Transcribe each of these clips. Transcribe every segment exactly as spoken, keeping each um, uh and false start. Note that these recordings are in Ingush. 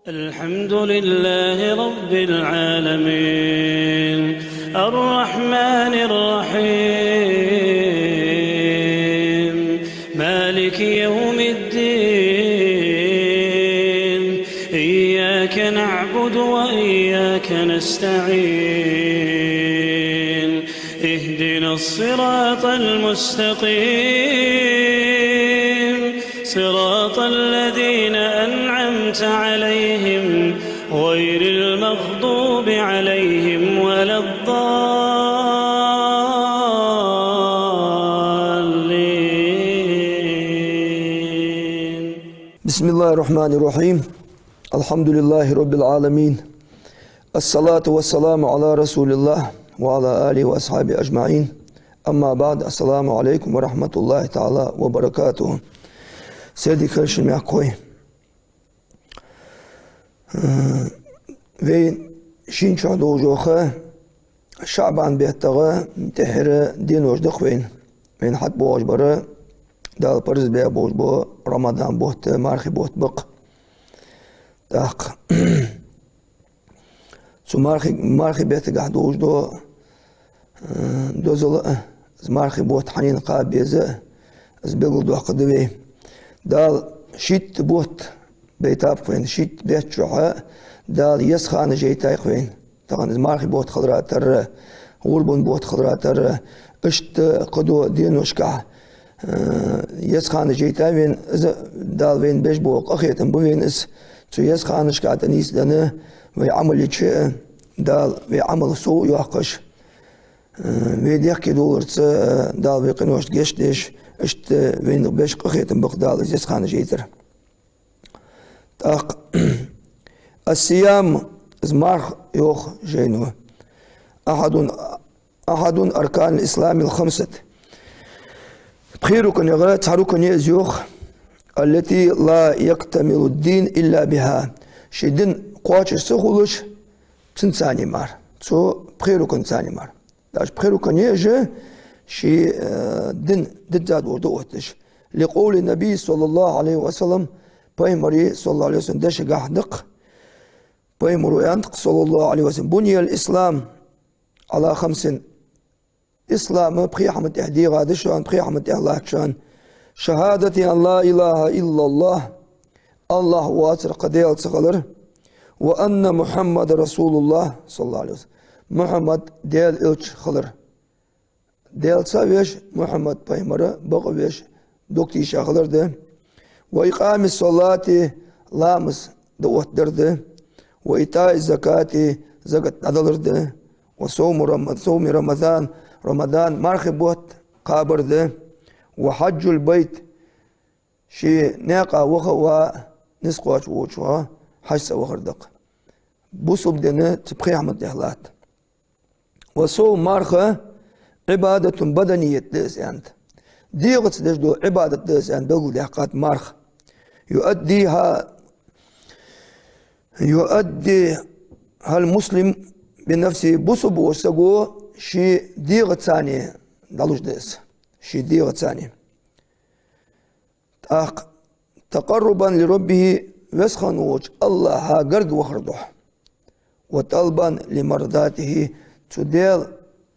الحمد لله رب العالمين، الرحمن الرحيم، مالك يوم الدين، إياك نعبد وإياك نستعين، اهدنا الصراط المستقيم، صراط الذين أنعمت عليهم غير المغضوب عليهم ولا الضالين. بسم الله الرحمن الرحيم. الحمد لله رب العالمين. الصلاة والسلام على رسول الله وعلى آله وأصحابه أجمعين. أما بعد. السلام عليكم ورحمة الله تعالى وبركاته. Сайре дика хийла шун, мехкахой. Вай шин чу долча ШаӀбан беттагӀа тӀеххьара денош да-кх вайна. Вайна хьатӀабоагӀаш бар Дала парз баь болаш бола Рамадан бутт, мархий бутт ба-кх. ТӀаккха цу мархий, мархий беттагахьа долаш дола, э, дозал а, из мархий бутт хьанна кхаба беза а, из белгалдоаккхаргда вай. Дала шийтта бутт байтаб-кх вайна, шийтта бетта чухьа Дала еза ханаш яйтай-кх вайна. Тахан из мархий бутт хилара тара, гӀурбан бутт хилара тара, иштта кхыдола деношкахьа, э, еза ханаш яйтай вайна, из Дала вайна беш бола къахетам ба вайна из. Цу еза ханашка тӀа нийсденна вай Ӏамал йича а, Дала вай Ӏамал сов а йоаккхаш, э, вай дехке доларца, э, Дала вай къиношта гешт деш, иштта вайна беш къахетам ба-кх Дала из еза ханаш яйтар. ТӀаккха الصيام, из марха, йоах жайно, أحد أحد أركان الإسلام الخمسة. Пхи рукнех цхьа рукн я из, йоах, التي لا يكتمل الدين إلا بها. Ший дин кхоачаш ца хулаш, цунца мара. Цу пхи рукнца мара. Даже пхи рукн я уж, ший, э, дин дизза долаш да отташ. لقول النبي صلى الله عليه وسلم, пайхамара, صلى الله عليه وسلم, дешагахьа да-кх. Пайхамара аьннад-кх, صلى الله عليه وسلم: بني الإسلام على خمس. Ислам пхи хӀаман тӀа дегӀа да шоана, пхи хӀаман тӀа латт шоана: شهادة أن لا إله إلا الله, АллахӀ воацар кхы Даьла ца хилар, وأن محمدا رسول الله, صلى الله عليه وسلم, Мухьаммад Даьла элча хилар. Даьла цаӀ веш, Мухьаммад пайхамар бакъ веш, дог тийша хилар да. وإقام الصلاة, ламаз дӀаоттадар да. وإيتاء الزكاة, закат дӀадалар да. وصوم رم-, صوم رمضان, Рамадан мархий бутт кхабар да. وحج البيت, ший наькъа ваха а ва, низ кхоачаш волча хьажцӀа вахар да-кх. Бусалба дин цу пхи хӀаман тӀа латт. والصوم, марха, عبادة بدنية да из аьннад. ДегӀаца деш дола Ӏибадат да из аьнна белгалдаьккхад марха. يؤديها، يؤديها المسلم بنفسه, бусалба волча саго ший дегӀаца дӀалуш да из. Ший дегӀаца. ТӀаккха تقربا لربه, Веза хинна волча АллахӀа гарга вахар духьа. وطلبا لمرضاته, цу Даьла,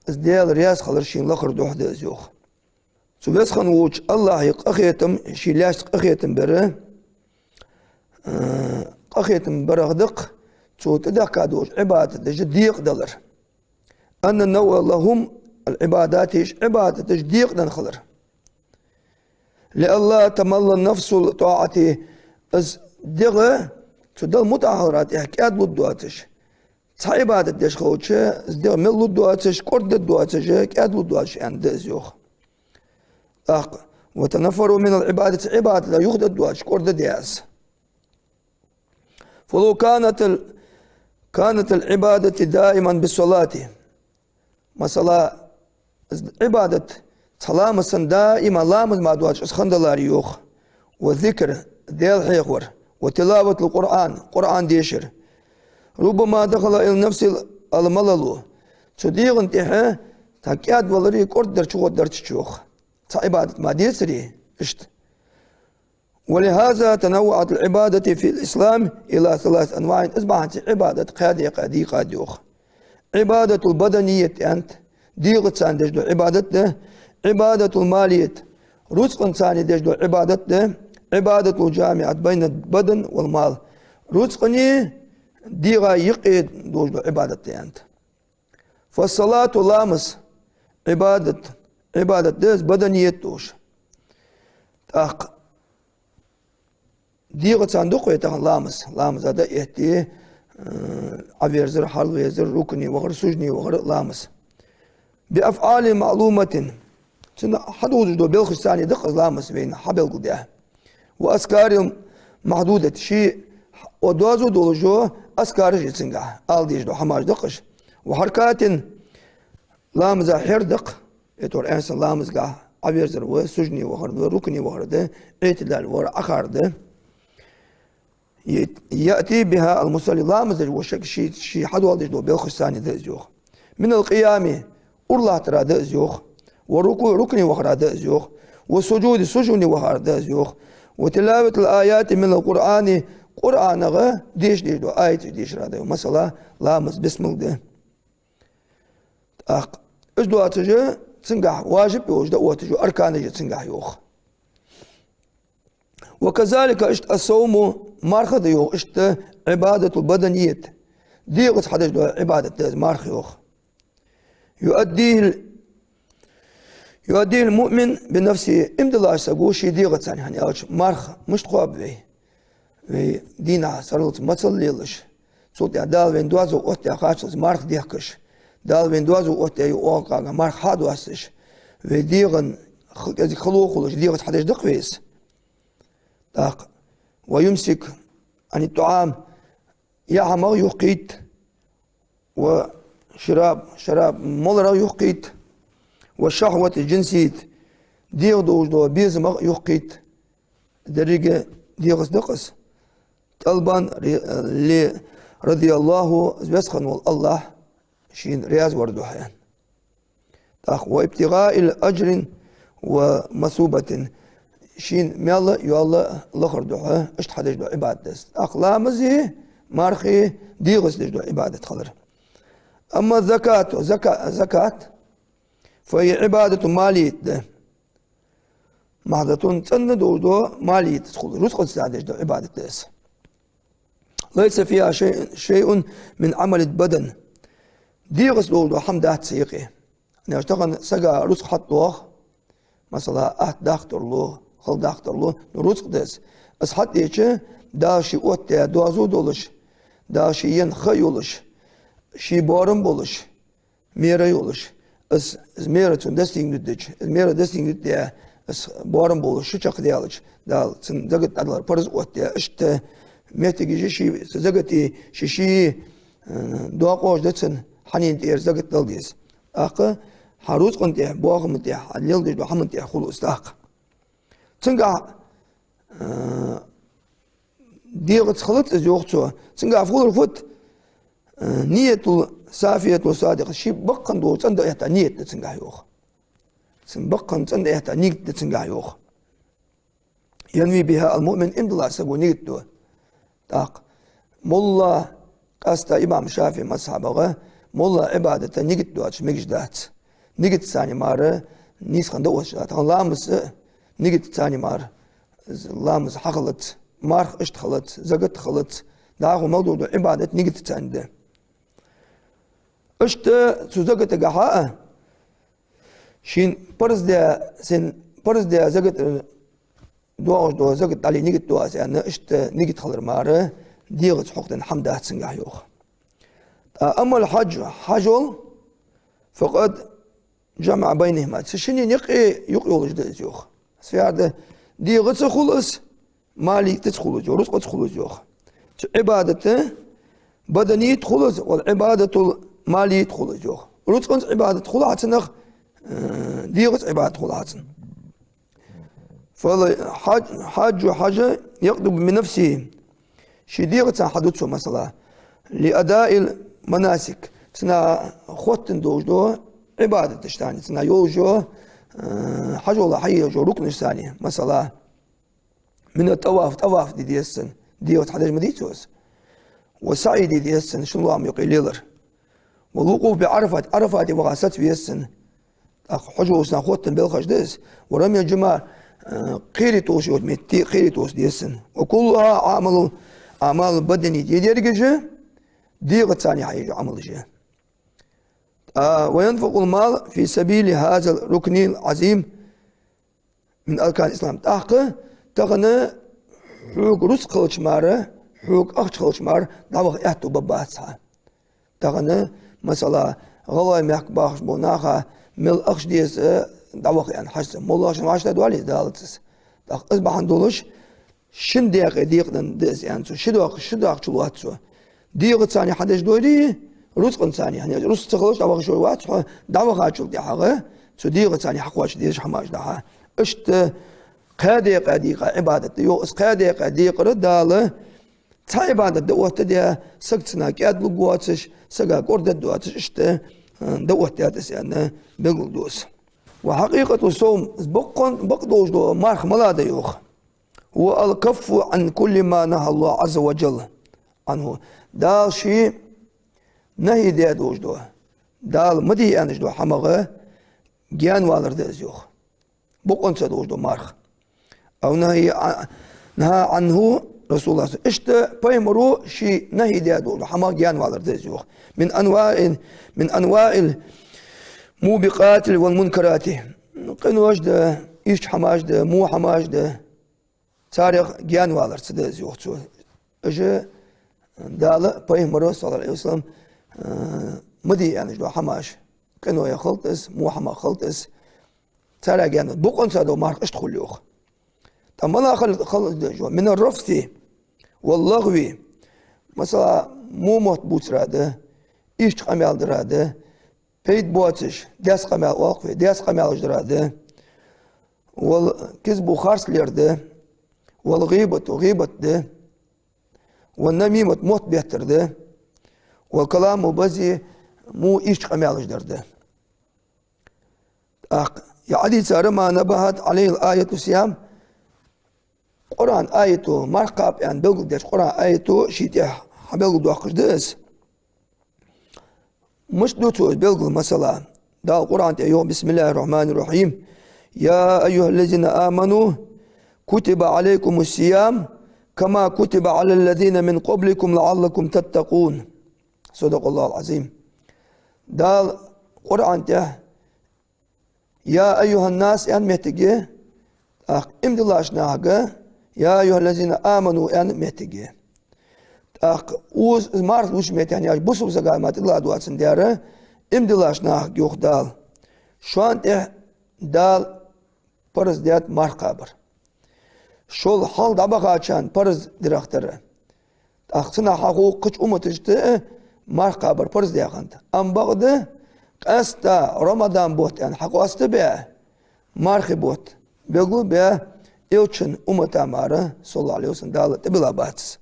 из Даьла раьза хилар шийна лахар духьа да из, йоах. Цу Веза хинна волча АллахӀа къахетам, ший лаьшта къахетам бар, э, къахетам барах да-кх цо тӀадехка долча Ӏибадаташ декъадалар. أن نوع لهم العبادات, уж Ӏибадаташ декъаденна хилар. لئلا تمل نفس الطاعة, из дегӀ цу Далла мутӀахьа хилара тӀехьа кӀаьдлургдоацаш. Цхьа Ӏибадат деш хилча, из дегӀ меллургдоацаш, кӀордадаргдоацаш, кӀаьдлургдоацаш аьнна да из, йоах. ТӀаккха وتنفر من العبادة, Ӏибадата юхадоаргдоацаш, кӀордадаь из. فلو كانت ال-، كانت العبادة دائما بالصلاة. Масала, из Ӏибадат цхьа ламаз санна даим ламаз мара доацаш из хиннадаларе, йоах. والذكر, Даьла хьехавар. وتلاوة القرآن, Къуръан дешар. ربما دخل إلى النفس الملل. Цу дегӀа тӀехьа цхьа кӀаьдвалари кӀордадари чугӀоргдарца, йоах. Цхьа Ӏибадат мара децаре, иштта. ولهذا تنوعت العبادة في الإسلام إلى ثلاث أنواع. Из бахьанца Ӏибадат кхаь декъа дийкъад йоах. عبادة البدنية аьннад, дегӀаца деш дола Ӏибадат да, عبادة المالية, рузкъаца деш дола Ӏибадат да, عبادة الجامعة بين البدن والمال, рузкъеи дегӀеи юкъе долаш дола Ӏибадат да аьннад. فالصلاة, ламаз, عبادة, Ӏибадат да из, بدنية долаш. ТӀаккха дегӀаца да-кх вай тахан ламаз. Ламаза да этти, э, Ӏоверзар, хьалвезар, рукуӀе вахар, сужуде вахар ламаз. بأفعال معلومة. Цун хьадувцаш дола белхашца да-кх из ламаз вайна хьабелгалдаь. وأذكار محدودة. Ший доазув долаш йола азкараш я цунгахь, ала дезаш дола хӀамаш да-кх уж. وحركات. Ламаза хӀара да-кх, э, тор энсан ламазгахь Ӏоверзар ва, сужуде вахар да, рукуӀе вахар да, Ӏитидал вар, Ӏохар да. يأتي بها المصلي, ламаз деш вола саг ший, ший хьадоаладеш дола белхашца да из йоах. من القيام, ура латтара да из йоах. والركوع, рукуӀе вахара да из йоах. والسجود, сужуде вахара да из йоах. وتلاوة الآيات من القرآن, КъорӀанах деша дезаш дола аяташ дешара да йоах. Масала, ламаз, бисмилла да. ТӀаккха уж доацаш, цунгахь важиб йолаш да отташ, арканаш я цунгахь йоах. وكذلك, иштта الصوم, марха да йоах, иштта عبادة بدنية, дегӀаца хьадеш дола Ӏибадат да из марха йоах. يؤديه ال-, يؤديه المؤمن بنفسه, иман долаш саго ший дегӀаца, хӀана аьлча марха мишта кхоаб вай? Вай дийнахьа сарралца мацалла лелаш, цул тӀехьа Дала вайна доазув оттадаь кхаччалца марха дехкаш, Дала вайна доазув оттадаь йола оагӀув кхаьчача марха хьа а доасташ, вай дегӀан х-, кӀезига хало хулаш, дегӀаца хьадеш да-кх вай из. ТӀаккха ويمسك عن الطعام, яа хӀамах юхакхийтта, والشراب, шараб моларах юхакхийтта, والشهوة الجنسية, дегӀа долаш дола безамах юхакхийтта. Деррига дегӀаца да-кх из. طلبا ر-, ل-, رضا الله, веза хинна вола АллахӀ шийна раьза вар духьа. ТӀаккха وابتغاء أجر ومثوبة, шийна маьл а, йоал а лахар духьа, иштта хьадеш дола Ӏибадат да из. ТӀаккха ламази мархеи дегӀаца деш дола Ӏибадат хилар. أما الزكاة, зака-, закат, فهي عبادة مالية да. محضة, цӀена долаш дола малиятаца хул, рузкъаца деш дола Ӏибадат да из. ليس فيها شيء، شيء من عمل البدن. ДегӀаца долаш дола хӀама дац цу юкъе. Неш тахан сага рузкъа хьатӀадоагӀа, масала, атта даккха тарлу, хала даккха тарлу, ну, рузкъа да из. Из хьатӀадеча, Дала ший оттадаь доазув долаш, Дала ший енна ха йолаш, ший боарам болаш, мера йолаш. Из, из мера цунна достигнуть дича, из мера достигнуть даь, из боарам болаш шу чакхдаьлча, Дала цунна закат дӀадалар парз оттадаь, иштта моттигаш я ший, цу заката ший, ший, э, доакъош да цунна, хьанна тӀера закат дала деза. ТӀаккха хьа рузкъана тӀа, боахама тӀа, хьа леладеш дола хӀамана тӀа хул из тӀаккха. Цунгахь, э, дегӀаца хилац из, йоах цо. Цунгахь хулар фуд? Э, ниятул сафиятул садикъа. Ший бакъхинна дола цӀена да этта ният да цунгахь, йоах. Цун бакъхинна цӀена да этта нигат да цунгахь, йоах. ينوي بها المؤمن, иман долаш саго нигат ду. ТӀаккха молла, къаьстта имам ШафиӀий мазхӀабагӀа, молла Ӏибадата нигат доацаш мегаш дац. Нигатаца мара нийсхан да оцаш. Тахан ламаза нигатаца мара, ламаз хьахилац, марха иштта хилац, закат хилац, дӀахо мел дола Ӏибадат нигатаца да. Иштта цу закатагахьа а, шийна парз даь, шийна парз даь закат доагӀаш дола закат дӀале нигат ду аз аьнна, иштта нигат хилар мара, дегӀаца хьокхаденна хӀама дац цунгахь, йоах. أما الحج, хьажол, فقد جمع بينهما. Цу шинне юкъе юкъ йолаш да из, йоах. Сферда дегӀаца хул из, малиятаца хул из, йоах, рузкъаца хул из, йоах. Цу Ӏибадата баданият хул из, والعبادة المالية хул из, йоах. Рузкъанца Ӏибадат хул хьа цунах, э, дегӀаца Ӏибадат хул хьа цунах. فالحاج، حاج, хьажа, يقدم بنفسه. Ший дегӀаца хьаду цо, масала, لأداء المناسك. Цунна хоттаденна долаш дола Ӏибадаташ цунна, цунна йолаш йола, э, хьажола хьаеш йола рукнаш цунна, масала, من الطواف, тӀаваф де деза цунна, дегӀаца хьадеш ма дий цо из. والسعي, де деза цунна шин лоам юкъе лелар. والوقوف بعرفة, Ӏарафате ваха саца веза цунна. ТӀаккха хьажол сна хоттан белхаш да из. ورمي الجمار, э, кхерий тосса йола метте кхерий тосса деза цунна. وكلها أعمال, أعمال البدن, деррига а дегӀаца хьаеш Ӏамалаш я. А, وينفق المال في سبيل هذا الركن العظيم من أركان الإسلام. ТӀаккха тахан хьога рузкъа хилча мара, хьога ахча хилча мара, дӀаваха аьттув бергбац хьа. Тахан, масала, гӀалгӀай мехка бахаш бола наха мел ахча деза дӀаваха аьнна хьажцӀа. МоллагӀа шин вӀаштӀехьа доале, далац из. ТӀаккха из бахьан долаш, шин декъе декъаденна да из аьнна цо, ши доккха, ши доккха чулоац цо. ДегӀаца хьадеш дойрий, рузкъаца, хӀана аьлча рузкъа ца хилча дӀаваха йиш вац хьо, дӀавахачул тӀехьагӀа цу дегӀаца хьакхоачаш дезаш хӀамаш да хьа. Иштта кхаь декъа дийкъа Ӏибадат да йоах, из кхаь декъа декъар Дала цхьа Ӏибадат дӀаоттадаь, саг цунах кӀаьдлургвоацаш, сага кӀордадаргдоацаш, иштта, э, дӀаоттадаьд из аьнна белгалду из. وحقيقة الصوم, из бокъон, бакъдолаш дола марха малагӀа да йоах. هو الكف عن كل ما نهى الله عز وجل عنه. Дала ший нахӀи даь долаш дола, Дала ма де аьнна долаш дола хӀамах гаьнавалар да из йоах. Бокъонца долаш дола марха. أو نهى ع-, نهى عنه رسول الله. Иштта пайхамаро ший нахӀи даь долаш дола хӀамах гаьнавалар да из йоах. من أنواع, من أنواع الموبقات والمنكرات. Къинош да, ийрча хӀамаш да, во хӀамаш да. Царех гаьнаваларца да из йоах цо. Уж Дала, пайхамаро, صلى الله عليه وسلم, э, ма де аьнна долаш дола хӀамаш. Къиноех хилда из, во хӀамах хилда из. Царех гаьна, бокъонца дола марха иштта хул йоах. ТӀаккха малагӀа хила, хила деза йоах? من الرفث واللغو. Масала, во мотт бувцар да, ийрча къамаьл дар да, пайда боацаш, даьсса къамаьл оал-кх вай, даьсса къамаьлаш дар да, والكذب, харц лер да, والغيبة, гӀийбат да, والنميمة, мотт беттар да, والكلام البذيء, во ийрча къамаьлаш дар да. ТӀаккха, я хьадис, ما نبهت عليه الآية الصيام, Къуръан аято, марха кхаба аьнна белгалдеча Къуръан аято ший тӀехьа хьабелгалдоаккхаш да из. Мишта ду цо из белгал, масала? Дала Къуръан тӀа йоах: بسم الله الرحمن الرحيم. يا أيها الذين آمنوا كتب عليكم الصيام كما كتب على الذين من قبلكم لعلكم تتقون. صدق الله العظيم. Дала Къуръан тӀа يا أيها الناس аьнна моттиг я, тӀаккха иман диллача нахага يا أيها الذين آمنوا аьнна моттиг я. ТӀаккха укхаза из марха луча метте, хӀана аьлча бусалба сага мара тӀадилла доацандаь, иман диллача нахага йоах Дала. Шоана тӀа Дала парз даьд марха кхабар. Шул хьалха дӀабахачарна парз дирах тара. ТӀаккха цунах хьахул кхыча умматашта а марха кхабар парз даь хиннад. Амма бакъда къаьстта Рамадан бутт аьнна хьакъоастабаь, мархий бутт белгалбаь, Элчан уммата мара, صلى الله عليه وسلم, Дала тӀабилла бац из.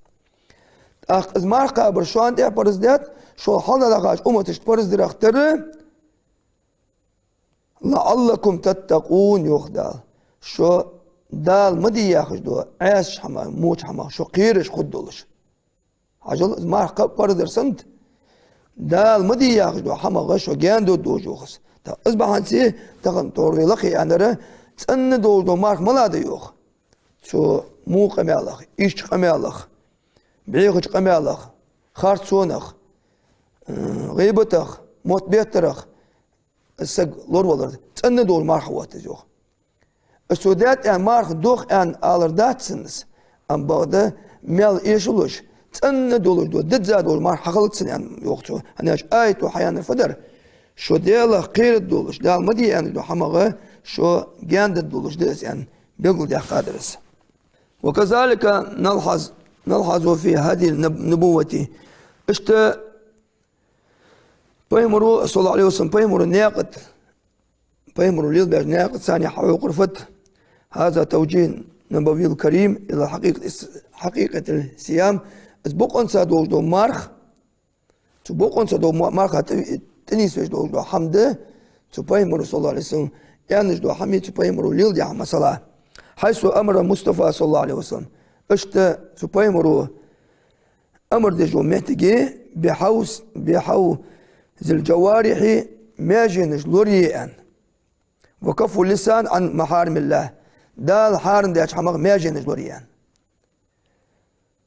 ТӀаккха из марха кхабар шоана тӀа парз даьд, шул хьалха дӀабахача умматашта парз дирах тара, لعلكم تتقون, йоах Дала. Шо Дала ма де яхаш дола Ӏаьсача хӀамах, моча хӀамах шо кхераш хургдолаш. Хьажал, из марха кхаба парз дар санна, Дала ма де яхаш дола хӀамах шо гаьна дергдолаш, йоах из. ТӀаккха из бахьанца тахан тхьовра вай лакхе аьннар, цӀена долаш дола марха малагӀа да йоах? Цу во къамаьлах, ийрча къамаьлах, бӀехача къамаьлах, харцонах, э, гӀийбатах, мотт беттарах, из саг лоравалар, цӀена долаш марха хьаоттаду из йоах. Из цо даьд аьнна марха дох аьнна алар дац цунна из, амма бакъда маьл эшалуш, цӀена долаш дола, дизза долаш марха хьахилац цунна аьнна йоах цо. ХӀана аьлча аято хьаяьннар фу дар? Шо Даьлах кхераргдолаш, Дала ма де аьнна долаш дола хӀамах шо гаьна дергдолаш да из аьнна белгалдаьккхадар из. وكذلك نلحظ، نلحظ في هدي النب-، النبوة. Иштта пайхамаро, صلى الله عليه وسلم, пайхамара наькъа тӀа, пайхамаро лелабаьча наькъа тӀа царна хьахьокхар фуд? هذا توجيه النبوي الكريم إلى حقيقة الص-، حقيقة الصيام. Из бокъонца долаш дола марха, цу бокъонца дола ма-, марха тӀа-, тӀанийсвеш долаш дола хӀама да, цу пайхамаро, صلى الله عليه وسلم, аьнна долаш дола хӀама, цу пайхамаро леладаь хӀама, масала. حيث أمر المصطفى صلى الله عليه وسلم. Иштта цу пайхамара амар деш йолча моттиге بحوز، بحوز الجوارح, маьженаш лорае аьнна. وكف اللسان عن محارم الله. Дала хьарам даьча хӀамах маьженаш лорае аьнна.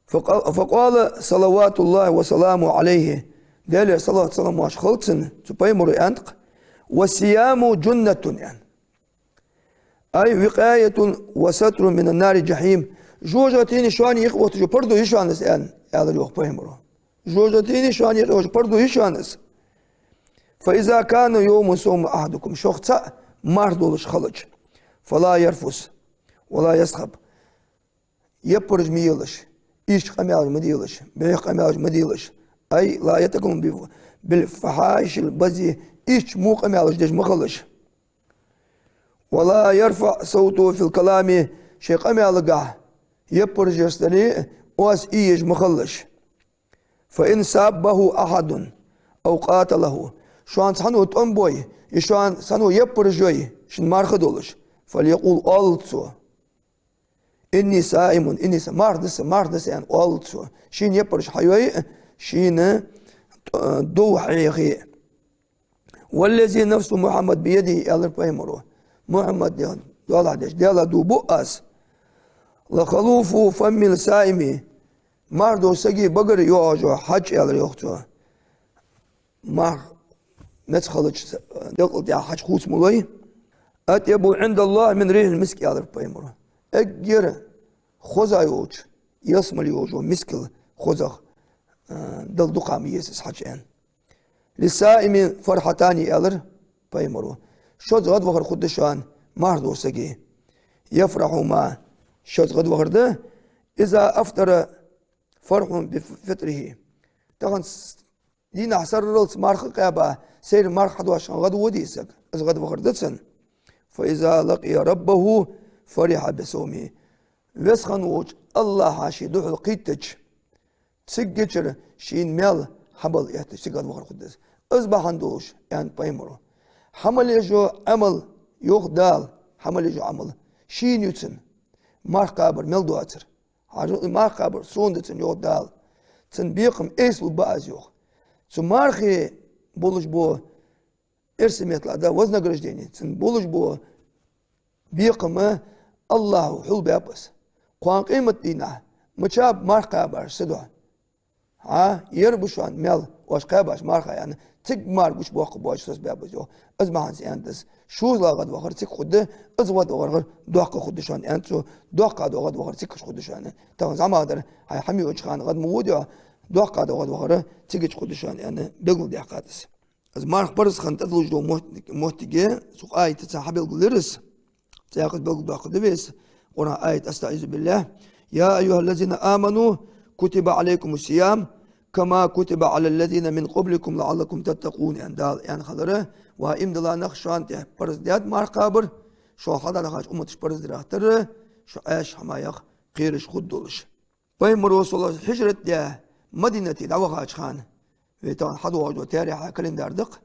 فق-، فقال صلوات الله وسلامه عليه. Даьлера салот-салам хилда цунна, цу пайхамара аьннад-кх: والصيام جنة, аьнна. أي وقاية وستر من نار الجحيم. ЖожагӀатеи шоанеи юкъе отташ йола пардо я шоана из, аьнна, аьлар йоах пайхамара. ЖожагӀатеи шоанеи юкъе отташ йола пардо я шоана из. فإذا كان يوم صوم أحدكم, шух цаӀ марха долаш хилча, فلا يرفث ولا يصخب. Яппараш ма елаш, ийрча къамаьлаш ма делаш, бӀеха къамаьлаш ма делаш. أي لا يتكلم بف-، بالفحائش البذيئة, ийрча во къамаьлаш деш ма хилаш. ولا يرفع صوته في الكلام, ший къамаьлагахьа яппараш еш дале а, оаз ийеш ма хилалаш. فإن سابه أحد أو قاتله, шоана цхьанне тӀом бой, е шоана цхьанне яппараш йой, шийна марха долаш, فليقل, оалалда цо: إني صائم, إني صائم, марха да са, марха да са, аьнна, оалалда цо. Шийна яппараш хьайой а, шийна, э, дов хьаехе а. والذي نفس محمد بيده, аьлар пайхамара. Мухьаммад, Даьла, Даьла дув бу аз. لخلوف فم الصائم, марха долча сага багара йоагӀаш йола хьаж, аьлар йоах цо. Марха меца хилча делкъал тӀехьа хьаж хувца ма лой. أطيب عند الله من ريح المسك, аьлар пайхамара. Эггара хоза йолча, ялсмале йолча мискал хозах, э, Далла дукха ма еза из хьаж, аьнна. للصائم فرحتان, аьлар пайхамара. Шозза гӀадвахар хургда шоана марха долча сага. يفرحهما, шозза гӀадвахар да, إذا أفطر فرح بفطره. Тахан с-, дийнахьа сарралца марха кхаьба, сайранна марха хьадоагӀаш хинна гӀадву дий саг, из гӀадвахар да цун. فإذا لقي ربه فرح بصومه. Веза хинна волча АллахӀа ший духьал кхийттача, циггачара шийна маьл хьабала эттача, цига гӀадвахар хургда из. Из бахьан долаш, аьннад пайхамара, хьа мел еш йола Ӏамал, йоах Дала, хьа мел еш йола Ӏамал шийна я цун, марха кхабар мел доацар. Хьажал, из марха кхабар сона да цун, йоах Дала. Цун бекхам эсала ба аз, йоах. Цу мархе болаш бола эрсий меттала да вознаграждение, цун болаш бола бекхам АллахӀа хьулбаьб аз. Кхоана къематдийнахьа мичаб марха кхабараш са духьа: «Хьа, ер ба шоана маьл, оаш кхаьбача марха», — аьнна, цига мара гучабоаккхаргбоацаш соцабаьб аз, йоах. Из бахьанца аьннад аз. ШозлагӀа гӀадвахар цига хургда, из гӀадвахар доккха хургда шоана, аьннад цо. Доккха дола гӀадвахар цига хургда шоана. Тахан зӀамагӀдар хьай хӀама йолча хана гӀадма вода, йоах, доккха дола гӀадвахар цига хургда шоана, аьнна, белгалдаьккхад аз. Из марха параз хинна тӀадиллача дола мотт-, моттиге цу аятаца хьабелгалйир из. ЦӀаькха белгалдоаккхаргда вай из. Къуръан аят: أستعيذ بالله. يا أيها الذين آمنوا كتب عليكم الصيام كما كتب على الذين من قبلكم لعلكم تتقون, аьнна, Дала аьнна хилар: «Ва иман дилла нах, шоана тӀа параз даьд марха кхабар, шоана хьалха дахача умматашта параз дарах тара, шо Ӏаьший хӀамаех кхераш хургдолаш». Пайхамара, саллаллахӀу Ӏалайхи ва саллам, хьижрат даь Мадинате дӀавахача хана, вай тахан хьадоагӀаш дола таьрахьа календарь да-кх,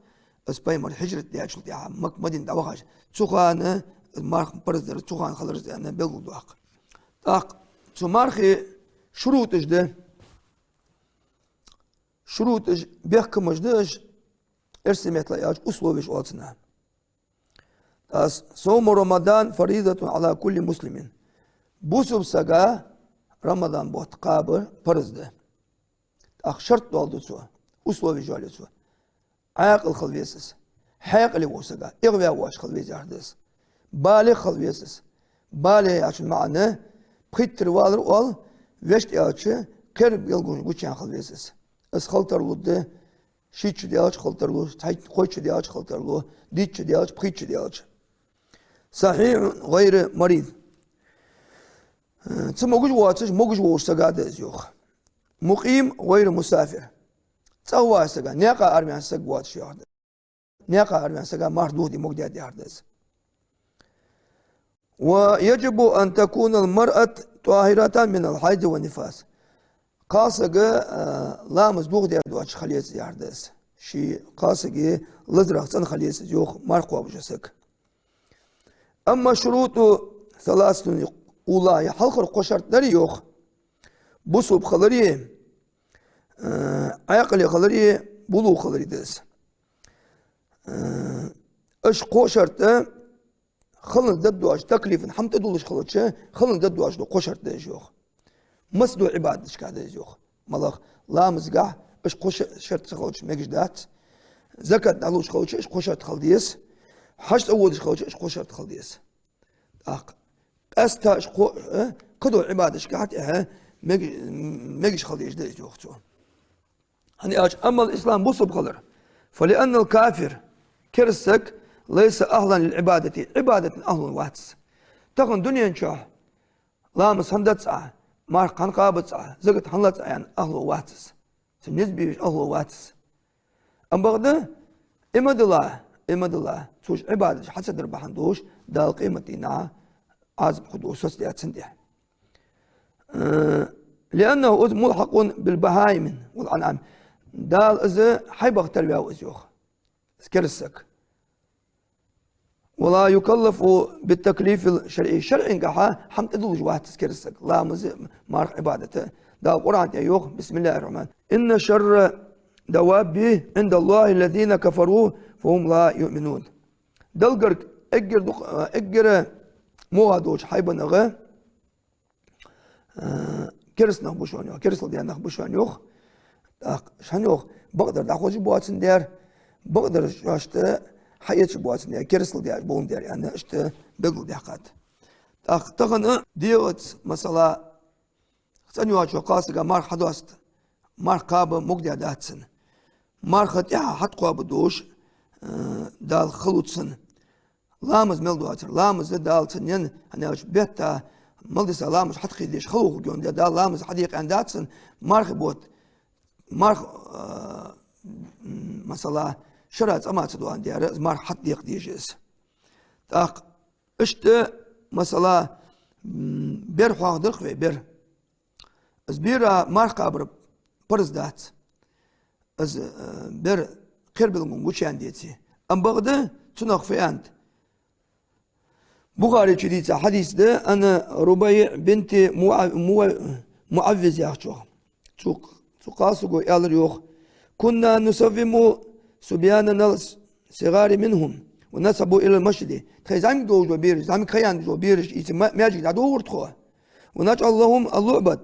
из пайхамар хьижрат даьчул тӀехьагӀа Макка, Мадина дӀавахача, цу хана марха параз дар, цу хана хилар из, аьнна, белгалдоаккх. ТӀаккха цу мархий шурутӀаш да, шурутӀаш, бехкамаш да уж, эрсий меттала аьлча, условеш оал цунах. ТӀаккха: «صوم رمضان فريضة على كل مسلم». Бусалба сага Рамадан бутт кхабар параз да. ТӀаккха шарт доаладу цо, условеш йоалаю цо. Ӏаькъал хила веза из, хьаькъале вола саг, эгӀаваь воацаш хила веза яхар да из. БалигӀ хила веза из. БалигӀ яхачун маӀан пхийттара валар оал, вешта аьлча, кхерабелгалонаш гучаяьнна хила веза из. Из хила тарлу да шийтта шу даьлча хила тарлу, цхьайтта, кхойтта шу даьлча хила тарлу, дийтта шу даьлча, пхийтта шу даьлча. صحيح غير مريض. Ца могаш воацаш, могаш волча сага да из, йоах. مقيم غير مسافر. ЦӀагӀа ваха сага, наькъа араваьнна саг воацаш, йоах. Наькъа араваьнна сага марха дохаде могадаьд яхар да из. ويجب أن تكون المرأة طاهرة من الحيض والنفاس. Кхалсаг, а, ламаз дохадаь доацаш хила еза яхар да из. Ший кхалсага лазарах цӀена хила еза из, йоах, марха кхоабаш вола саг. أما شروط ثلاثة الأولى, е хьалхара кхо шарт дар йоах. Бусалба хилари, э, Ӏаькъале хилари, булугӀ хилари да из. Э, уж кхо шарт хиланза дӀадоагӀаш, таклифан хӀама тӀадуллаш хилча, хиланза дӀадоагӀаш дола кхо шарт да из йоах. Массадолча Ӏибадаташка да из йоах. МалагӀа, ламазгахь уж кхо ша-, шарт ца хилча мегаш дац. Закат дӀалуш хилча уж кхо шарт хила деза. Хьаж цӀаводаш хилча уж кхо шарт хила деза. ТӀаккха къаьстта уж кхо, э, кхыдолча Ӏибадаташка тӀехьа мег-, мегаш хила дезаш да из йоах цо. ХӀана аьлча, أما الإسلام, бусалба хилар, فلأن الكافر, кераста саг, ليس أهلا للعبادة, Ӏибадата ахьлу вац из. Тахан дунен чухь ламаз хӀана дац Ӏа, марха хӀана кхаба ца Ӏа, закат хӀана лац Ӏа аьнна ахьлу вац из. Цун низ беш ахьлу вац из. Амма бакъда, иман дилла, иман дилла, цо уж Ӏибадаташ хьа ца дар бахьан долаш, Дала къематдийнахьа Ӏазап хургда соцадаь цунна тӀехьа. Э, لأنه ملحق بالبهائم والأنعام. Дала из хьайбах тарваьв из йоах. Из кераста саг. ولا يكلف بالتكليف الشرعي. ШарӀагахьа хӀама тӀадуллаш вац из кераста саг. Ламаз, марха, Ӏибадат. Дала Къуръан тӀа йоах: بسم الله الرحمن. إن شر الدواب عند الله الذين كفروا فهم لا يؤمنون. Далла гарга эггара дукха-, эггара муха долча хьайбанах, э, кераста нах ба шоана йоах, керастал даь нах ба шоана йоах. ТӀаккха шоана йоах, бакъдар дӀахозаш боацандаь, бакъдар шоашта хьаэцаш боацандаь, керастал даь боландаь аьнна, иштта белгалдаьккхад. ТӀаккха тахан дегӀаца, масала, цӀена йоагӀача кхалсага марха хьадоаст, марха кхаба могаргдац цунна. Марха тӀехьа хьатӀакхоабаш долаш, э, Дала хало цунна. Ламаз мел доацар, ламаз Дала цунна енна, хӀана аьлча бетта мел диса ламаз хьатӀакхийдеш хало хургйолаш, Дала ламаз хьадекъа аьннадац цунна, мархий бутт, марха, э, м, масала, шера цӀа ма ца доандаь, из марха хьатӀадекъа дезаш да из. ТӀаккха иштта, масала, м, бер хьоахадир-кх вай, бер. Из бера марха кхабар парз дац. Из, э, бер кхерабелгун гучаяьнна деце. Амма бакъда цунах фу аьннад? Бухаре чу дийца хьадис да, عن ربيعة بنت معو-, معو-, معوذ яхачох. Цу, цу кхалсаго аьлар йоах: كنا نصوم صبياننا الصغار منهم ونذهب إلى المسجد. Тхоай зӀамига долаш дола бераш, зӀамига ха яьнна дола бераш ийца ма-, маьждиге дӀадувхар тхо. ونجعل لهم اللعبة.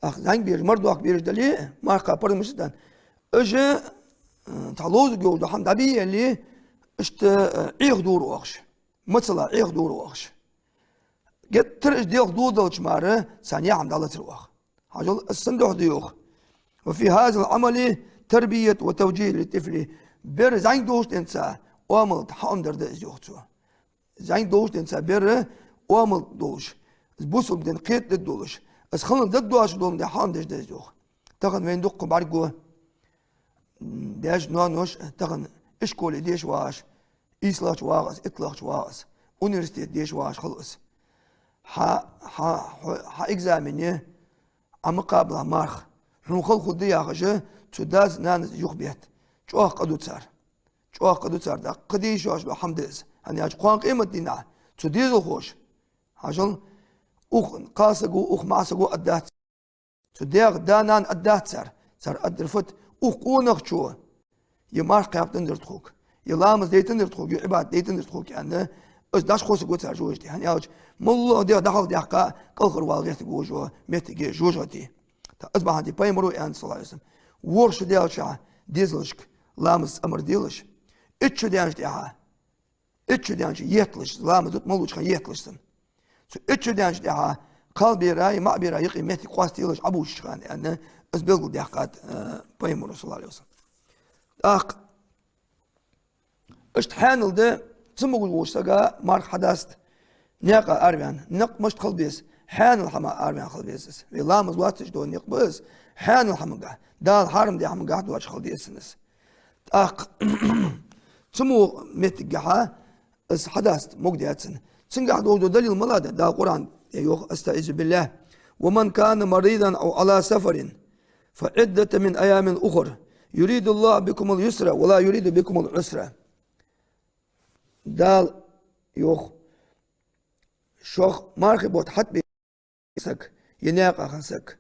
ТӀаккха зӀамига бераш, мара доккха бераш дале, марха кхаба парз ма дац царна. Уж, э, цхьа ловзаргйолаш дола хӀама дӀабе а еле, иштта, э, Ӏехадора оаха уж. Мацала Ӏехадора оаха уж. Геттара уж делха дӀадолалуча мара царна яа хӀама дӀалацар оаха. Хьажал, из сенна духьа да йоах. وفي هذا العمل تربية وتوجيه للطفل. Бер зӀамига долча денз оамал хьаӀомадар да из йоах цо. ЗӀамига долча денз бер оамал долаш, из бусалба дин кхетаде долаш, из хиланза дӀадоагӀаш долча денз хьаӀомадеш да из йоах. Тахан вайна дукха бӀаргаго, м, даьш, ноанош тахан ишколе деша вагӀаш, ийслагӀча вагӀа из, итталагӀча вагӀа из, университете деша вагӀаш хул из. Хьа, хьа, хьо-, хьа экзамене Ӏа ма кхабалахь марха, хьона хала хургда яхаш, цу дас-нанас юхабетт. ЧӀоагӀа къа ду цар. ЧӀоагӀа къа ду цар, тӀаккха кхы де йиш йоацаш дола хӀама да из. ХӀана аьлча кхоана къематдийнахьа цу дезалхоша, хьажал, укх кхалсаго, укх маӀасаго аргдац. Цу даьга да-нана аргдац цар. Цар аргдар фуд? Укх къонахчо ер марха кхаьбийтандаь дар тхога, ер ламаз дайтандаь дар тхога, ер Ӏибадат дайтандаь дар тхога аьнна, из дӀахьоссаргва цар жожагӀате. ХӀана аьлча моллагӀа дегӀ дӀахьалхадаьккха кӀалхарвала гӀертаргва жо-, моттиг я жожагӀате. ТӀаккха из бахьан долаш Пайхамаро аьннад, صلى الله عليه وسلم, ворхӀ шу даьлча дезалашка ламаза цӀа мара делаш, итт шу даьнначул тӀехьагӀа, итт шу даьннача етталаш, ламаз дут моллагӀча хана етталаш санна. Цу итт шу даьнначул тӀехьагӀа кхалбера е маӀбера юкъе моттиг къоастаделаш Ӏобувцача хана аьнна, из белгалдаьккхад, э, Пайхамаро, صلى الله عليه وسلم. ТӀаккха иштта хьаьнал да, цамогаш волча сага марха хьадаста, никъа араваьнна, никъ мишта хила беза, хьаьнала хӀамах араваьнна хила веза из. Вай ламаз лоацаш дола никъ ба из, хьаьнала хӀамагахь, Дала хьарам даь хӀамагахь доацаш хила деза цунна из. ТӀаккха цу мо моттигагахьа из хьадаста могаргдац цунна. Цунгахь долаш дола далил малагӀа да? Дала Къуръан тӀа йоах, أستعيذ بالله: ومن كان مريضا أو على سفر فعدة من أيام أخر يريد الله بكم اليسر ولا يريد بكم العسر. Дала йоах, шох мархий бутт хьатӀабе саг, е наькъа хинна саг,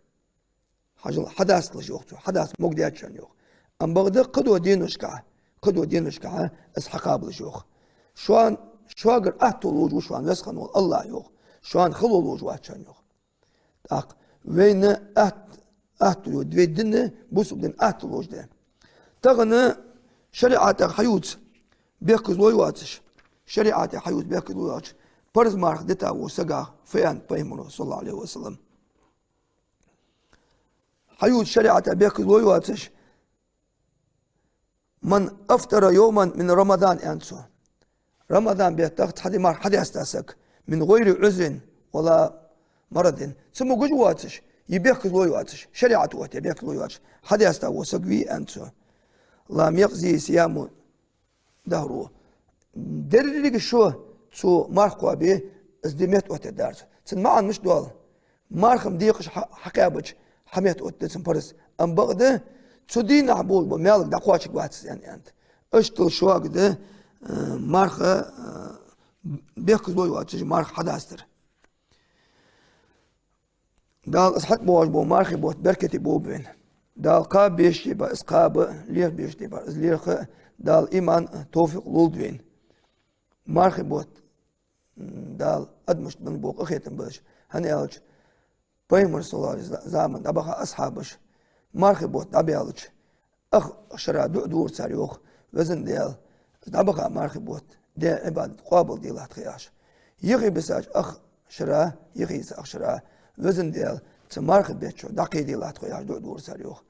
хьажал, хьадасталаш, йоах цо, хьадаста могадаьд шоана, йоах. Амма бакъда кхыдолча деношка, кхыдолча деношка из хьакхабалаш, йоах. Шоана, шугара атто ловш ва шоана Веза хинна вола АллахӀ, йоах. Шоана хало ловш вац шоана, йоах. ТӀаккха вайна атт-, атто йода вай дина, бусалба дина атто ловш да. Тахан шариӀатах хьаювца бехказлой воацаш, шариӀатах хьаювца бехказлой воацаш, парз марха дита вола сагах фу аьннад пайхамаро, صلى الله عليه وسلم. Хьаювца шариӀатах бехказлой воацаш, «من أفطر يوما من رمضان», аьннад цо. Рамадан бетта цхьа ди марха хьадаьста саг, «من غير عذر ولا مرض», цамогаш воацаш, е бехказлой воацаш, шариӀат оттаяь бехказлой воацаш, хьадаьста вола саг вий, аьннад цо, «لم يقض صيامه الدهر». Деррига шу цо марха кхоабе, из ди меттаоттаергдац цо. Цун маӀан мишта доал? Марха-м декъаш хьа-, хьакхаьбача, хьаметтаоттаду цун парз. Амма бакъда цу дийнахьа болаш бола маьлага дӀакхоачаргвац из, аьнна, аьннад. Иштта шуга да, э, марха, э, бехказлой воацаш марха хьадастар. Дала из хьатӀабоагӀаш бола мархий бутт беркате болба вайна. Дала кхаба безаш ди бар из кхаба, леха безаш ди бар из леха, Дала иман, товфикъ лулда вайна. Мархий бутт Дала адамашта денна бола къахетам ба из. ХӀана аьлча, пайхамара, صلى الله عليه وسلم, заман дӀабаха асхьабаш мархий бутт дӀабаьлча, ах шера дуӀа дора цар, йоах: «Веза Даьла, дӀабаха мархий бутт, Даьла Ӏибадат къоабалделахь тха», яхаш. Йихи бисача ах шера, йихийца ах шера: «Веза Даьла, цу мархий бетта шу дӀакхийделахь тхо», яхаш дуӀа дора цар, йоах.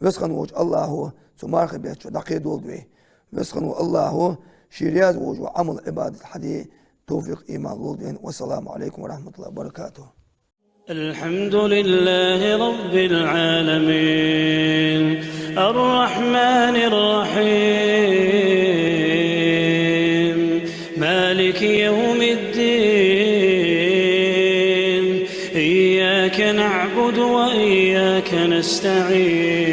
Веза хинна волча АллахӀо цу мархий бетта шу дӀакхийдолда вай. Веза хинна волча АллахӀо ший раьза волаш вола Ӏамал, Ӏибадат хьаде товфикъ, иман лулда вайна. والسلام عليكم ورحمة الله وبركاته. الحمد لله رب العالمين. الرحمن الرحيم. مالك يوم الدين. إياك نعبد وإياك نستعين.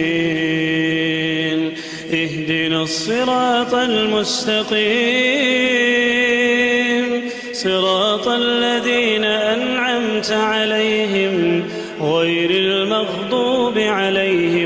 اهدنا الصراط المستقيم. صراط الذين أنعمت عليهم غير المغضوب عليهم